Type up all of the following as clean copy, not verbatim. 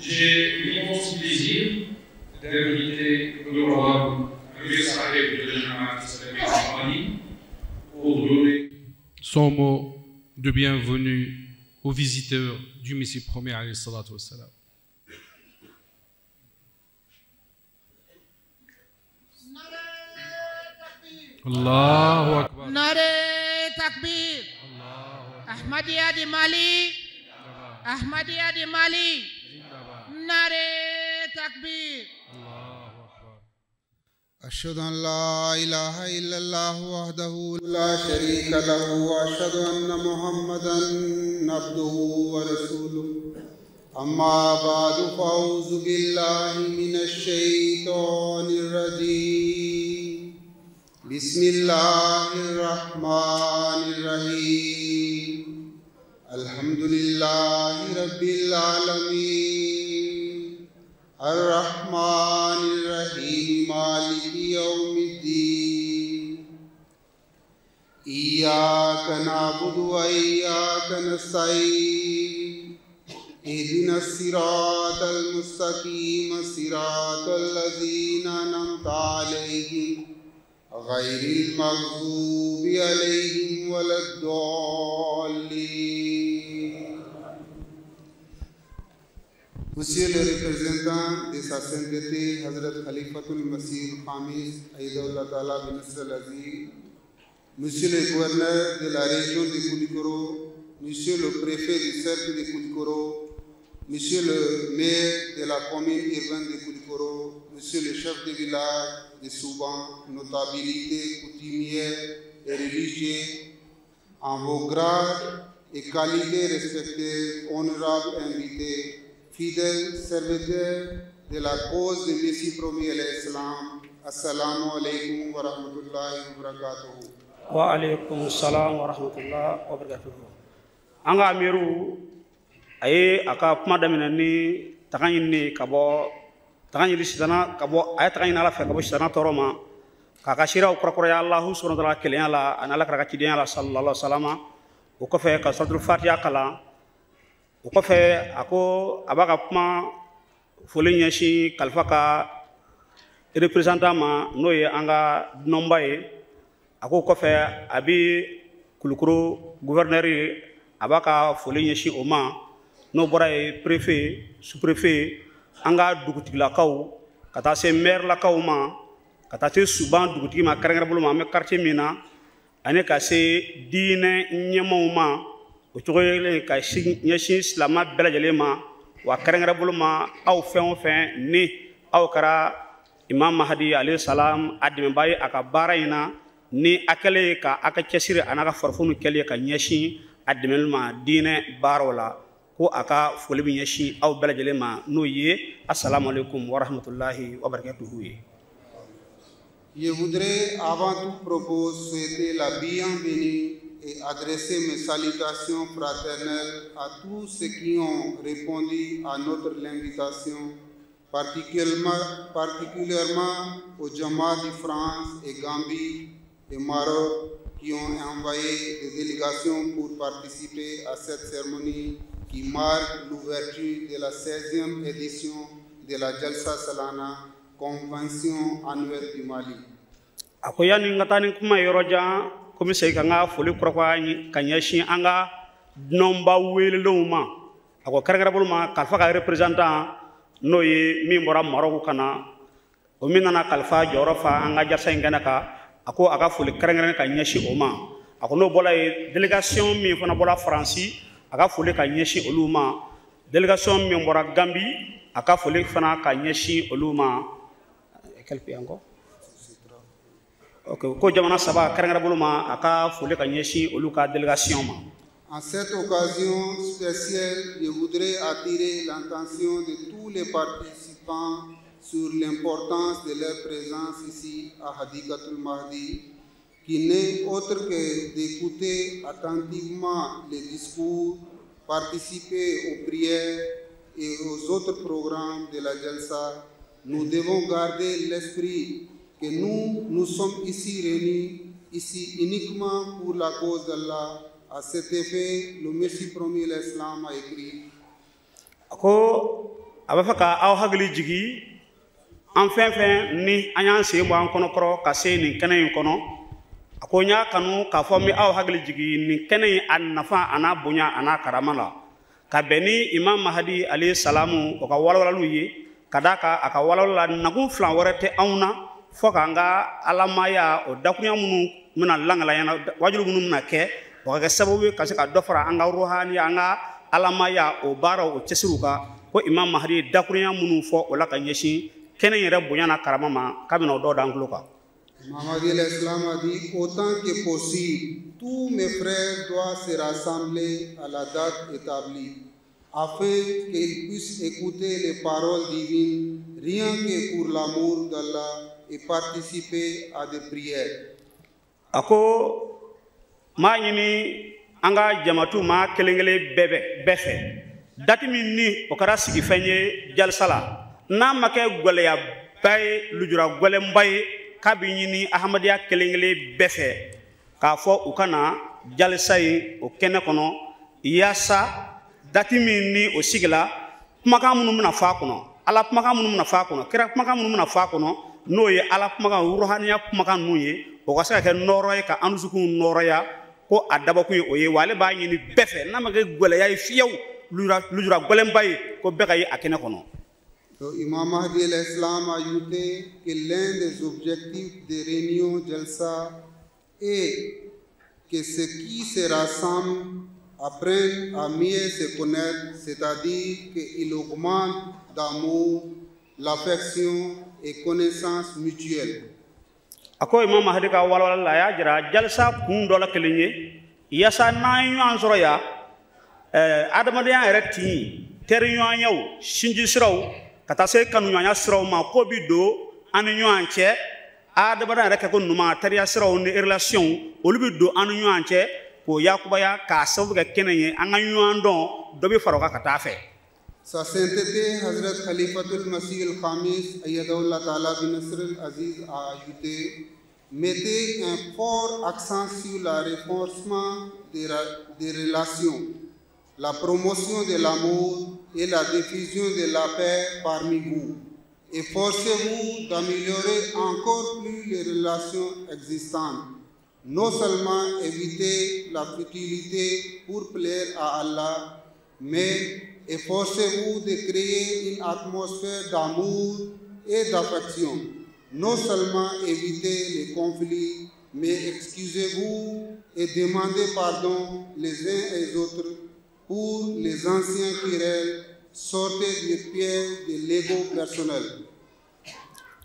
J'ai l'immense plaisir d'inviter l'honorable Amir Sahib de la Jamaat islamique du Mali pour donner son mot de bienvenue aux visiteurs du Messie premier alayhi salatu wassalam. Allahu Akbar. Nare takbir. Ahmadiyya di Mali. Ahmadiyya di Mali. Nare takbir. Allahu Akbar. أشهد أن لا إله إلا الله وحده لا شريك له وأشهد أن محمدا عبده ورسوله أما بعد فأعوذ بالله من الشيطان الرجيم بسم الله الرحمن الرحيم الحمد لله رب العالمين الرحمن الرحيم مالك يوم الدين إياك نعبد وإياك نستعين اهدنا الصراط المستقيم صراط الذين أنعمت عليهم غير المغضوب عليهم ولا الضالين. Monsieur le représentant de sa sainteté Hazrat Khalifatul Masih Khamis Aïdullah Ta'ala bin Nasr al-Aziz, Monsieur le gouverneur de la région de Koulikoro, Monsieur le préfet du cercle de Koulikoro, Monsieur le maire de la commune urbaine de Koulikoro, Monsieur le chef de village de Souban, notabilité coutumière et religieuse, en vos grades et qualités respectées, honorables invités, fidèles serviteurs de la cause de Messie promis alayhi salam, assalamu alaikum wa rahmatullahi wa barakatuhu. Wa alaikum salam wa rahmatullahi wa barakatuhu. An ka amiru a ye a ka kuma daminɛ ni taga ɲini ka bɔ taga ɲini sitana ka bɔ a ye taga ɲini Ala fɛ ka bɔ sitana tɔɔrɔ ma k'a ka siraw kurakuraya Alahu subahana wa taala kelenya la ani Ala kira ka cidenya la sallallahu alaihi wa sallam. O kɔfɛ ka suratul Fatiha kalan. O kɔfɛ a ko a b'a ka kuma foli ɲɛsin kalifa ka représentant ma n'o ye an ka dunanba ye. A ko kɔfɛ a bɛ Kulukoro gouverneur ye, a b'a ka foli ɲɛsin o ma. N'o bɔra yen préfet, sous-préfet, an ka dugutigilakaw ka taa se maire lakaw ma, ka taa se Suban dugutigi ma kɛrɛnkɛrɛn bolo ma an bɛ quartier min na, ani ka se diinɛ ɲɛmaaw ma. O cogo kelen ka ɲɛsin silamɛ bɛɛ lajɛlen ma, wa kɛrɛnkɛrɛn bolo ma aw fɛn o fɛn ni aw kɛra Imam Mahdi alayhi salam a dɛmɛbaa ye a ka baara in na, ni a kɛlen ka a ka cɛsiri a n'a ka farifoni kɛlen ka ɲɛsin a dɛmɛli ma diinɛ baaraw la, ko a ka foli bɛ ɲɛsin aw bɛɛ lajɛlen ma n'o ye assalamu alaikum wa rahmatullahi wa barakatuhu ye. Je voudrais avant tout propos souhaiter la bienvenue et adresser mes salutations fraternelles à tous ceux qui ont répondu à notre invitation, particulièrement aux Jamaat de France et Gambie et Maroc qui ont envoyé des délégations pour participer à cette cérémonie qui marque l'ouverture de la 16e édition de la Jalsa Salana, convention annuelle du Mali. A ko yanni n ka taa ni kuma ye yɔrɔ jan, ko n bɛ segin ka n ka foli kurakuraya ka ɲɛsin an ka dunanba welelenw ma. A ko kɛrɛnkɛrɛn bolo ma kalifa ka représentant n'o ye min bɔra Maroc ka na, o min nana kalifa jɔyɔrɔ fa an ka jalsa in kɛnɛ kan, a ko a ka foli kɛrɛnkɛrɛn ka ɲɛsin o ma. A ko n'o bɔra yen, délégation min fana bɔra Faransi, a ka foli ka ɲɛsin olu ma. Délégation min bɔra Gambie, a ka foli fana ka ɲɛsin olu ma. Quel pays encore? Ok, ko jamana saba kɛrɛnkɛrɛn bolo ma, a ka foli ka ɲɛsin olu ka délégation ma. En cette occasion spéciale, je voudrais attirer l'attention de tous les participants sur l'importance de leur présence ici à Hadikatul Mahdi, qui n'est autre que d'écouter attentivement les discours, participer aux prières et aux autres programmes de la Jalsa. Nous devons garder l'esprit que nous, nous sommes ici réunis, ici uniquement pour la cause d'Allah. À cet effet, le Messie promis l'Islam a écrit. Ko A b'a fɛ ka aw hakili jigi an fɛn fɛn ni an y'an sen bɔ an kɔnɔkɔrɔ ka se nin kɛnɛ in kɔnɔ. A ko n y'a kanu k'a fɔ n bɛ aw hakili jigi nin kɛnɛ in a nafa a n'a bonya a n'a karama la, ka bɛn ni Imam Mahdi alayhi salamu o ka walawalaliw ye, ka d'a kan a ka walawala la nakun fila wɛrɛ tɛ anw na fɔ k'an ka alamaya o dakurunya minnu bɛna langalaya wajulu minnu bɛna kɛ, o ka kɛ sababu ye ka se ka dɔ fara an ka ruhaniya, an ka alamaya o baaraw o cɛsiriw kan. Ko Imam Mahdi ye dakurunya minnu fɔ o la ka ɲɛsin kɛnɛ yɛrɛ bonya n'a karama ma, k'a bɛna o dɔw d'an tulo kan. Mamadi al-Islam a dit: autant que possible, tous mes frères doivent se rassembler à la date établie, afin qu'ils puissent écouter les paroles divines, rien que pour l'amour d'Allah, et participer à des prières. A ko maa ɲini an ka jamatu maa kelen kelen bɛɛ fɛ, date min ni o kɛra sigifɛn ye jalisa la, n'a ma kɛ gɛlɛyaba ye, lujura gɛlɛnba ye, k'a bɛ ɲini ahamadiya kelen kelen bɛɛ fɛ k'a fɔ u ka na jalisa in o kɛnɛ kɔnɔ, yaasa date min ni o sigila, kumakan minnu bɛna fɔ a kɔnɔ, ala kumakan minnu bɛna fɔ a kɔnɔ, kira kumakan minnu bɛna fɔ a kɔnɔ, n'o ye ala kumakan ruhaniya kumakan ninnu ye, o ka se ka kɛ nɔrɔ ye ka an dusukun nɔrɔya. Ko a dabɔkun ye o ye, wa ale b'a ɲini bɛɛ fɛ, n'a ma kɛ gɛlɛya ye fiyewu, lujura gɛlɛnba ye, ko bɛɛ ka ye a kɛnɛ kɔnɔ. Donc, Imam Mahdi al-Islam a ajouté que l'un des objectifs des réunions Jalsa est que ceux qui se rassemblent apprennent à mieux se connaître, c'est-à-dire qu'ils augmentent d'amour, l'affection et connaissance mutuelle. A ko Imam Mahdi ka walawala la, a y'a jira jalisa kun dɔ la kelen ye, yaasa n'an ye ɲɔgɔn sɔrɔ yan, adamadenya yɛrɛ tin, teriɲɔgɔnyaw, sinji siraw, ka taa se kanuɲɔgɔnya siraw ma, ko bi don an ni ɲɔgɔn cɛ, adamadenya yɛrɛ kɛko ɲuman, teriya siraw ni relation, olu bi don an ni ɲɔgɔn cɛ k'o yakubaya k'a sababu kɛ kɛnɛ ye, an ka ɲɔgɔn dɔn, dɔ bɛ fara o kan ka taa fɛ. Sa Sainteté Hazrat Khalifatul Masih al-Khamis Ayyadahullah Ta'ala bin Nasr al-Aziz a ajouté: mettez un fort accent sur le renforcement des relations, la promotion de l'amour et la diffusion de la paix parmi vous. Efforcez-vous d'améliorer encore plus les relations existantes. Non seulement évitez la futilité pour plaire à Allah, mais efforcez-vous de créer une atmosphère d'amour et d'affection. Non seulement évitez les conflits, mais excusez-vous et demandez pardon les uns et les autres pour les anciens querelles. Sortez du piège de l'ego personnel.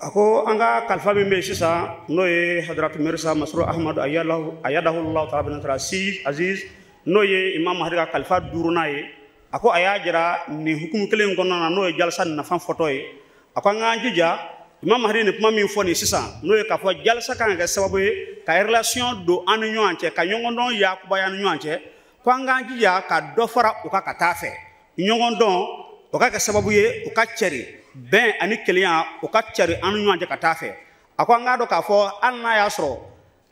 A ko an ka kalifa min bɛ yen sisan, n'o ye Hadratu Mirza Masroor Ahmad Ayadahullah Ta'ala bin Nasr Si Aziz, n'o ye Imam Mahdi ka kalifa duurunan ye, a ko a y'a jira nin hukumu kelen in kɔnɔna na, n'o ye jalisa nafa fɔtɔ ye. A ko an k'an jija, Imam Mahdi nin kuma min fɔ nin sisan, n'o ye k'a fɔ jalisa kan ka kɛ sababu ye ka relation don an ni ɲɔgɔn cɛ, ka ɲɔgɔn dɔn yakubaya an ni ɲɔgɔn cɛ, ko an k'an jija ka dɔ fara u kan ka taa fɛ, ɲɔgɔn dɔn o ka kɛ sababu ye u ka cɛri bɛn ani kelenya, o ka cɛri an ni ɲɔgɔn cɛ ka taa fɛ. A ko an k'a dɔn k'a fɔ hali n'a y'a sɔrɔ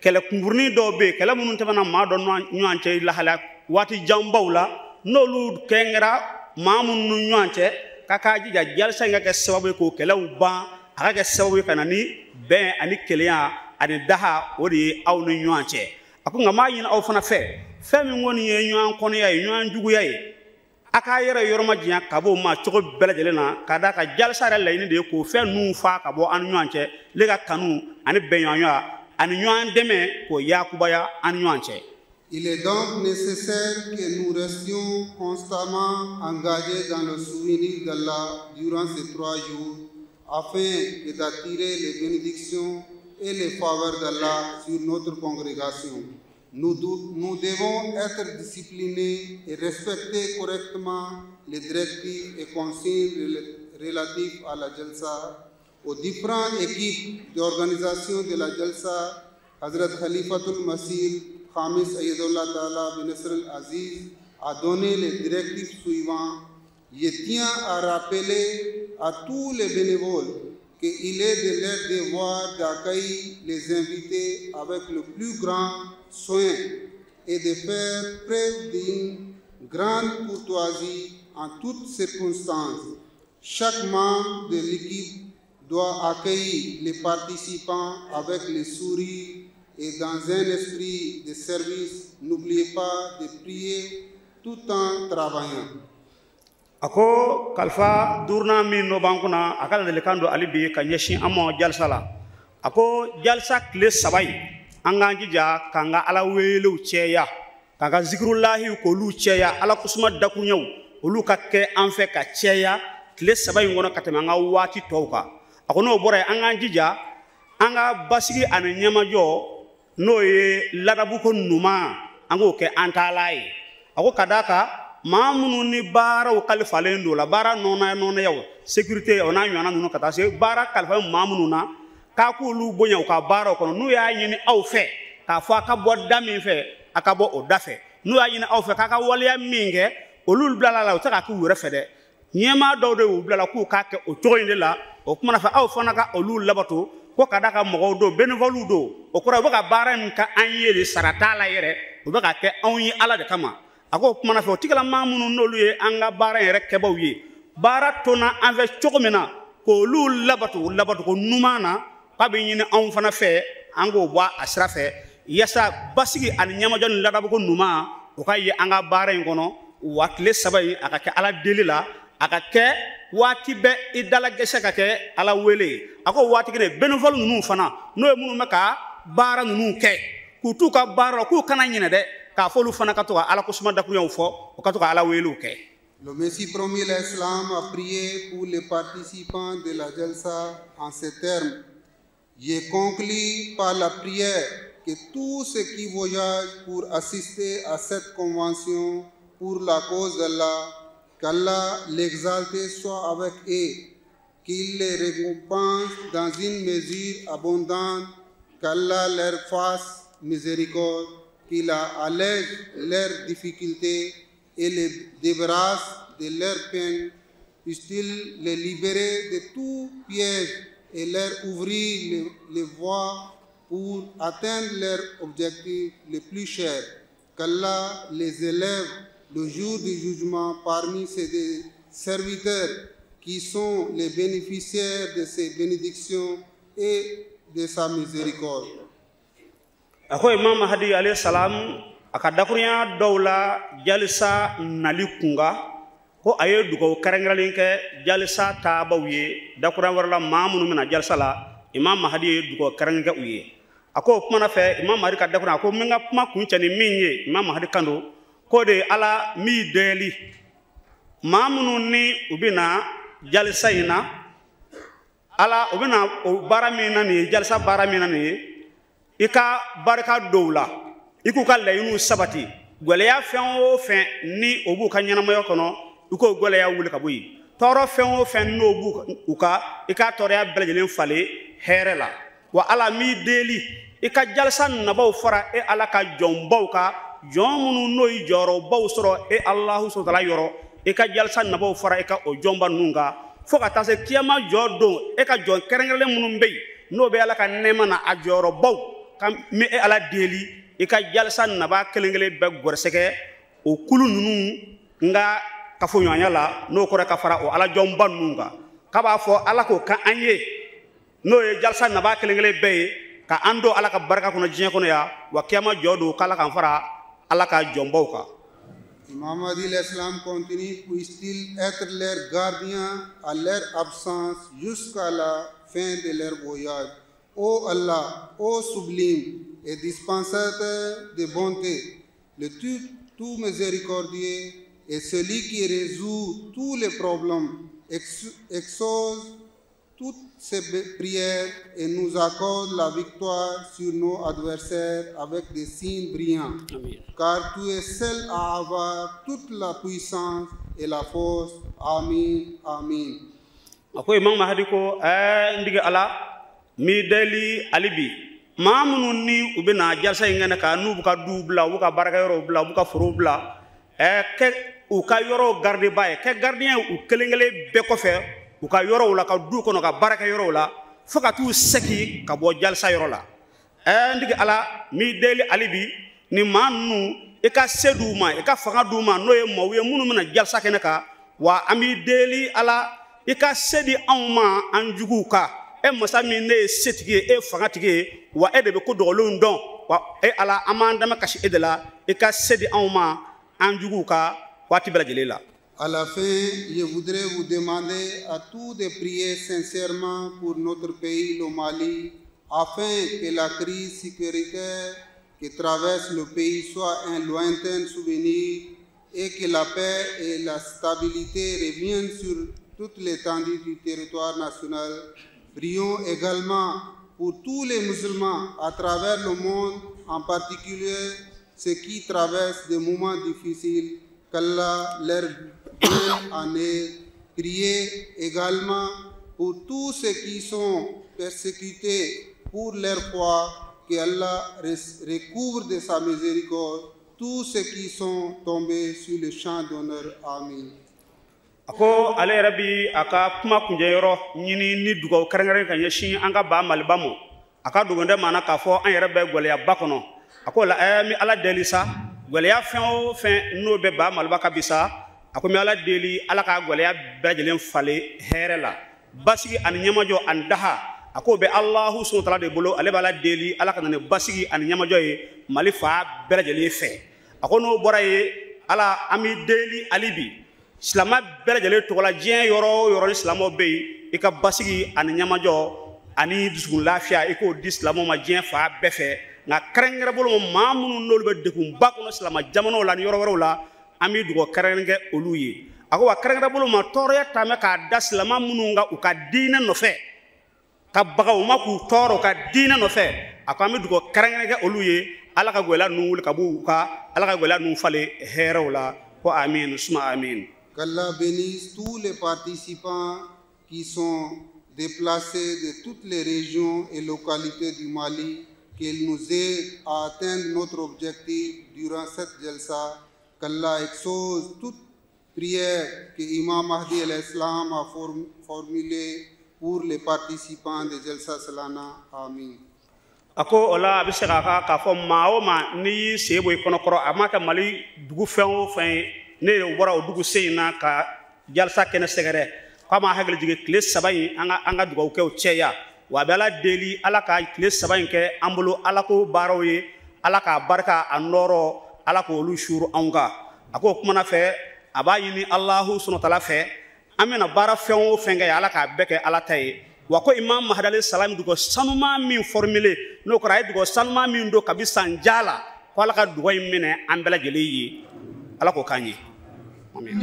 kɛlɛ kunkurunin dɔw bɛ yen, kɛlɛ minnu tɛmɛna maa dɔ ɲɔgɔn cɛ lahalaya waati janbaw la, n'olu kɛnkɛra maa minnu ni ɲɔgɔn cɛ, k'a k'a jija jalisa in ka kɛ sababu ye k'o kɛlɛw ban, a ka kɛ sababu ye ka na ni bɛn ani kelenya ani daha, o de ye aw ni ɲɔgɔn cɛ. A ko nka n b'a ɲini aw fana fɛ, fɛn min kɔni ye ɲɔgɔn kɔniya ye, ɲɔgɔn juguya ye, a k'a yɛrɛ yɔrɔ ma janya ka bɔ o ma cogo bɛɛ lajɛlen na, ka d'a kan jalisa yɛrɛ laɲini de ye k'o fɛn ninnu fa ka bɔ an ni ɲɔgɔn cɛ, ne ka kanu ani bɛnɲɔgɔnya ani ɲɔgɔn dɛmɛ k'o yakubaya an ni ɲɔgɔn cɛ. Il est donc nécessaire que nous restions constamment engagés dans le souvenir d'Allah durant ces 3 jours afin d'attirer les bénédictions et les faveurs d'Allah sur notre congrégation. Nous devons être disciplinés et respecter correctement les directives et consignes relatives à la Jalsa. Aux différentes équipes d'organisation de la Jalsa, Hazrat Khalifatul Masih Khamis Ayyadullah Ta'ala bin Nasr al-Aziz a donné les directives suivantes. Je tiens à rappeler à tous les bénévoles qu'il est de leur devoir d'accueillir les invités avec le plus grand soin et de faire preuve d'une grande courtoisie en toutes circonstances. Chaque membre de l'équipe doit accueillir les participants avec le sourire et dans un esprit de service. N'oubliez pas de prier tout en travaillant. A ko kalifa duurunan min n'o b'an kunna, a ka ladilikan don hali bi ka ɲɛsin an ma jalisa la. A ko jalisa tile 3 in, an k'an jija k'an ka Ala welew cɛya, k'an ka zikirulahiw k'olu cɛya, Ala kosuma dakuruɲɛw olu ka kɛ an fɛ ka cɛya tile 3 in kɔnɔ ka tɛmɛ an ka waati tɔw kan. A ko n'o bɔra yen, an k'an jija an ka basigi ani ɲɛmajɔ, n'o ye ladabuko ɲuman, an k'o kɛ an taala ye. A ko ka d'a kan, maa minnu ni baaraw kalifalen don la, baara nɔnɔyaw, sécurité o n'a ɲɔgɔnna ninnu, ka taa se baara kalifa maa minnu na, k'a k'olu bonya u ka baaraw kɔnɔ. N'u y'a ɲini aw fɛ k'a fɔ a ka bɔ da min fɛ, a ka bɔ o da fɛ. N'u y'a ɲini aw fɛ k'a ka waleya min kɛ, olu bilala la, u tɛ k'a k'u yɛrɛ fɛ dɛ. Ɲɛmaa dɔw de y'u bila la k'u k'a kɛ o cogo in de la. O kumana fɛ, aw fana ka olu labato, ko ka d'a ka mɔgɔw don, bénévoles don. O kɔrɔ, u bɛ ka baara in kɛ an ye de, sara t'a la yɛrɛ, u bɛ ka kɛ anw ye Ala de kama. A ko o kumana fɛ, o tigilama minnu n'olu ye an ka baara yɛrɛ kɛbaw ye, baara tonna an fɛ cogo min na, k'olu labato labatogo ɲuman na, k'a bɛ ɲini anw fana fɛ an k'o bɔ a sira fɛ, yaasa basigi ani ɲɛmajɔ ni ladabuko ɲuman o ka ye an ka baara in kɔnɔ. Wa tile 3 in, a ka kɛ Ala deli la, a ka kɛ waati bɛɛ i dala gɛsɛ ka kɛ Ala wele ye. A ko waati kelen, bénévole ninnu fana, n'o ye minnu bɛ ka baara ninnu kɛ, k'u t'u ka baara la, k'u kana ɲinɛ dɛ, k'a fɔ olu fana ka to ka Ala kosuma dakuruɲɛw fɔ, u ka to ka Ala welew kɛ. Le Messie promis l'Islam a prié pour les participants de la Jalsa en ces termes. J'ai conclu par la prière que tous ceux qui voyagent pour assister à cette convention pour la cause d'Allah, qu'Allah l'exalté soit avec eux, qu'il les récompense dans une mesure abondante, qu'Allah leur fasse miséricorde, qu'il allège leurs difficultés et les débarrasse de leurs peines, puisse-t-il les libérer de tout piège et leur ouvrir les voies pour atteindre leur objectif le plus cher. Qu'Allah les élève le jour du jugement parmi ses serviteurs qui sont les bénéficiaires de ses bénédictions et de sa miséricorde. A ko Imam Mahdi alayhi salam, a ka dakurunya dɔw la jalisa nali kunga, ko a ye dugawu kɛrɛnkɛrɛnlen kɛ jalisa taabaw ye. Dakurunya wɛrɛ la, maa minnu bɛna jalisa la, Imam Mahdi ye dugawu kɛrɛnkɛrɛn kɛ u ye. A ko o kumana fɛ, Imam Mahdi ka dakurunya, a ko n bɛ n ka kuma kuncɛ ni min ye, Imam Mahdi kan don k'o de ye Ala min deli maa minnu ni u bɛna jalisa in na, Ala u bɛna o baara min na nin ye, jalisa baara min na nin ye, i ka barika dɔw la, i k'u ka laɲiniw sabati. Gɛlɛya fɛn o fɛn ni o b'u ka ɲɛnamaya kɔnɔ, i k'o gɛlɛya wuli ka bɔ yen. Tɔɔrɔ fɛn o fɛn n'o b'u u ka, i k'a tɔɔrɔya bɛɛ lajɛlen falen hɛrɛ la. Wa Ala m'i deli i ka jalisa nabaw fara e Ala ka jɔnbaw kan, jɔn minnu n'o ye jɔyɔrɔbaw sɔrɔ e Alahu subahana yɔrɔ, i ka jalisa nabaw fara i ka o jɔnba ninnu kan, fo ka taa se kiyama jɔ don, e ka jɔn kɛrɛnkɛrɛnlen minnu bɛ yen n'o bɛ Ala ka nɛɛma na, a jɔyɔrɔbaw ka n bɛ e Ala deli i ka jalisa naba kelen kelen bɛɛ gɔrɛsɛgɛ o kulu ninnu n ka kafoɲɔgɔnya la, n'o kɔrɔ ka fara o Ala jɔnba ninnu kan. K'a b'a fɔ Ala k'o kan an ye, n'o ye jalisa naba kelen kelen bɛɛ ye, ka an don Ala ka barika kɔnɔ diɲɛ kɔnɔ yan, wa kiyama jɔ don k'Ala k'an fara Ala ka jɔnbaw kan. Imam Mahdi l'Islam continue, puisse-t-il être leur gardien à leur absence jusqu'à la fin de leur voyage. Ô Allah, ô sublime et dispensateur de bonté, le tout miséricordieux et celui qui résout tous les problèmes, exauce toutes ses prières et nous accorde la victoire sur nos adversaires avec des signes brillants. Amen. Car tu es seul à avoir toute la puissance et la force. Amin. Amin. A ko Imam Mahdi ko n digi Ala mi deli alibi maa minnu ni u bɛna jalisa in kɛnɛ kan, n'u b'u ka duw bila, u b'u ka baarakɛyɔrɔw bila, u b'u ka forow bila, kɛ u ka yɔrɔw gardeba ye, kɛ gardien u kelen kelen bɛɛ kɔfɛ u ka yɔrɔw la, ka du kɔnɔ, ka baarakɛyɔrɔw la, fo ka t'u sɛki ka bɔ jalisa yɔrɔ la. N digi Ala mi deli alibi ni maa ninnu i ka se d'u ma, i ka fanga d'u ma, n'o ye maaw ye minnu bɛna jalisa kɛnɛ kan. Wa an b'i deli Ala i ka se di anw ma an juguw kan e masa min ne ye setigi ye e ye fangatigi ye wa e de bɛ ko dogolenw dɔn wa e Ala an b'an dama kasi e de la i ka se di anw ma an juguw kan waati bɛɛ lajɛlen la. À la fin, je voudrais vous demander à tous de prier sincèrement pour notre pays, le Mali, afin que la crise sécuritaire qui traverse le pays soit un lointain souvenir et que la paix et la stabilité reviennent sur toute l'étendue du territoire national. Prions également pour tous les musulmans à travers le monde, en particulier ceux qui traversent des moments difficiles, qu'Allah leur vienne en aide. Priez également pour tous ceux qui sont persécutés pour leur foi, que Allah recouvre de sa miséricorde tous ceux qui sont tombés sur le champ d'honneur. Amin. A ko ale yɛrɛ bi a ka kuma kunjɛyɔrɔ ɲini ni dugawu kɛrɛnkɛrɛn ka ɲɛsin an ka ba Maliba ma. A ka dogon tɛ maa na k'a fɔ an yɛrɛ bɛ gwɛlɛyaba kɔnɔ. A ko la n bɛ Ala deli sa, gwɛlɛya fɛn o fɛn n'o bɛ ba Maliba ka bi sa, a ko n bɛ Ala deli Ala ka gwɛlɛya bɛɛ lajɛlen falen hɛrɛ la, basigi ani ɲɛmajɔ ani daha. A k'o bɛ Alahu subahana taala de bolo, ale bɛ Ala deli Ala ka na ni basigi ani ɲɛmajɔ ye Mali fan bɛɛ lajɛlen fɛ. A ko n'o bɔra yen, Ala an b'i deli hali bi silamɛ bɛɛ lajɛlen tɔgɔ la diɲɛ yɔrɔ o yɔrɔ ni silamɛw bɛ yen, i ka basigi ani ɲɛmajɔ ani dusukun lafiya i k'o di silamɛw ma diɲɛ fan bɛɛ fɛ. Nka kɛrɛnkɛrɛn bolo ma maa minnu n'olu bɛ degunba kɔnɔ silamɛ jamanaw la ni yɔrɔ wɛrɛw la, an bɛ dugawu kɛrɛnkɛrɛn kɛ olu ye. A ko wa kɛrɛnkɛrɛn bolo ma tɔɔrɔya taama k'a da silamɛ minnu kan u ka diinɛ nɔfɛ, ka baga u ma k'u tɔɔrɔ u ka diinɛ nɔfɛ, a ko an bɛ dugawu kɛrɛnkɛrɛn kɛ olu ye, Ala ka gwɛlɛya ninnu wuli ka bɔ u kan, Ala ka gwɛlɛya ninnu falen hɛrɛw la. Ko amin suma amin. Qu'Allah bénisse tous les participants qui sont déplacés de toutes les régions et localités du Mali, qu'il nous aide à atteindre notre objectif durant cette jalsa. Qu'Allah exauce toute prière que Imam Mahdi alayhi salam a formulée pour les participants de Jalsa Salana. Amin. A ko o la a bɛ se k'a ka k'a fɔ maa o maa n'i y'i sen bɔ i kɔnɔkɔrɔ, a ma kɛ Mali dugu fɛn o fɛn ye, ne de bɔra o dugu sen in na ka jalsa kɛnɛ sɛgɛrɛ, k'a ma hakili jigin tile 3 in an ka dugawu kɛ o cɛya. Wa a bɛ Ala deli Ala ka tile 3 in kɛ an bolo Ala ko baaraw ye, Ala k'a barika a nɔrɔ, Ala k'olu suuru anw kan. A ko o kumana fɛ a b'a ɲini Alahu subahana taala fɛ an bɛna baara fɛn o fɛn kɛ Ala k'a bɛɛ kɛ Ala ta ye. Wa ko Imam Mahdi alayhi salam dugawu sanuman min formulé, n'o kɛra a ye dugawu sanuman min don kabi san ja la, ko Ala ka dugawu in minɛ an bɛɛ lajɛlen ye, Ala k'o k'an ye. Amin.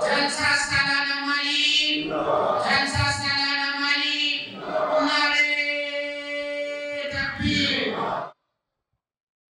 Jalsa Salana Mali.